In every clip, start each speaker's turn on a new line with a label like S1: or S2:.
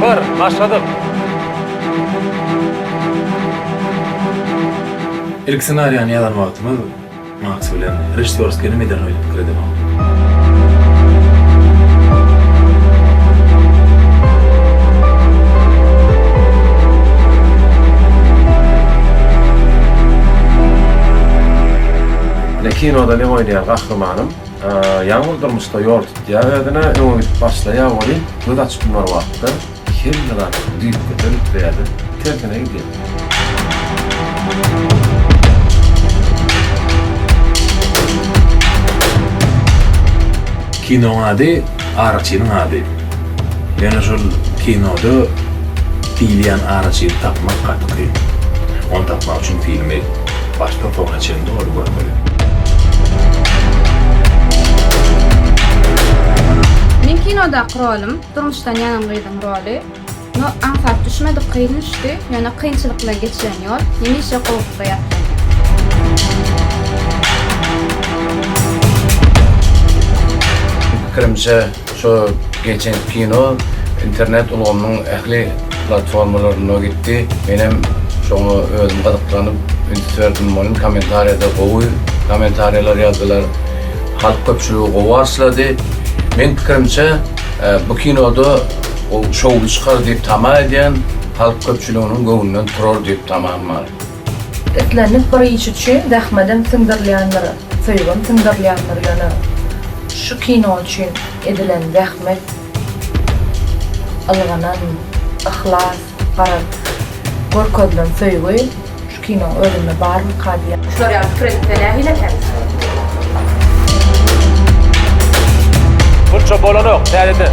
S1: Bar, başladyk.
S2: Ilki ssenariýany ýazan wagtymyz Maks bilen režissýorskiý neme ederin öýdüp pikir edemok.
S3: Ine kinoda men oýnaýan gahrymanym ýaňy bir durmuşda ýol tutýar özüne, öňe gidip başlaýar welin göz açyp ýumar wagtda hemme zat düýpgöter üýtgeýär-de, tersine gidýär.
S2: Kinoň ady Araçynyň ady. Ýöne şol kinoda diýilýän araçyny tapmak gaty kyn. Ony tapmak üçin filmi başdan soňuna çenli doly görmeli.
S4: Meň kinodaky rolum durmuşdan ýanan gyzyň roly. No aňsat düşmedi kyn düşdi, ýöne kynçylyk bilen geçilen ýol hemişe gowulykda ýatlanýar.
S5: Pikirimçe şu geçen kino internet ulgamynyň ähli platformalarynda gitdi. Menem şoňa özüm gyzyklanyp üns berdim. Muny kommentariýada gowy kommentariýalar ýazdylar. Halk köpçüligi gowy garşylady. Meň pikirimçe bu kinoda şowly çykar diýip tama edýän, halk köpçüliginiň göwnünden turar diýip tamam bar.
S6: Islendik bir iş üçin zähmedem siňdirilýändir, söýgem siňdirilýändir, ýöne şu kino üçin edilen zähmet, ylganan yhlas, garaz, görkezilen söýgi şu kinoň özünde barmyka diýýän.
S7: Şular ýaly pikir edilse nähili eken?
S1: Bunça bolanok, täzeden.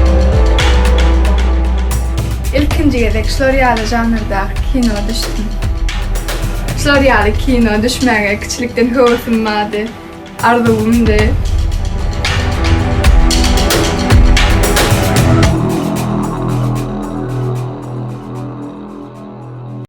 S8: Ilkinji gezek şular ýaly žanrdaky kino düşdüm. Şular ýaly kino düşmäge kiçilikden höwesim bardy, arzuwymdy.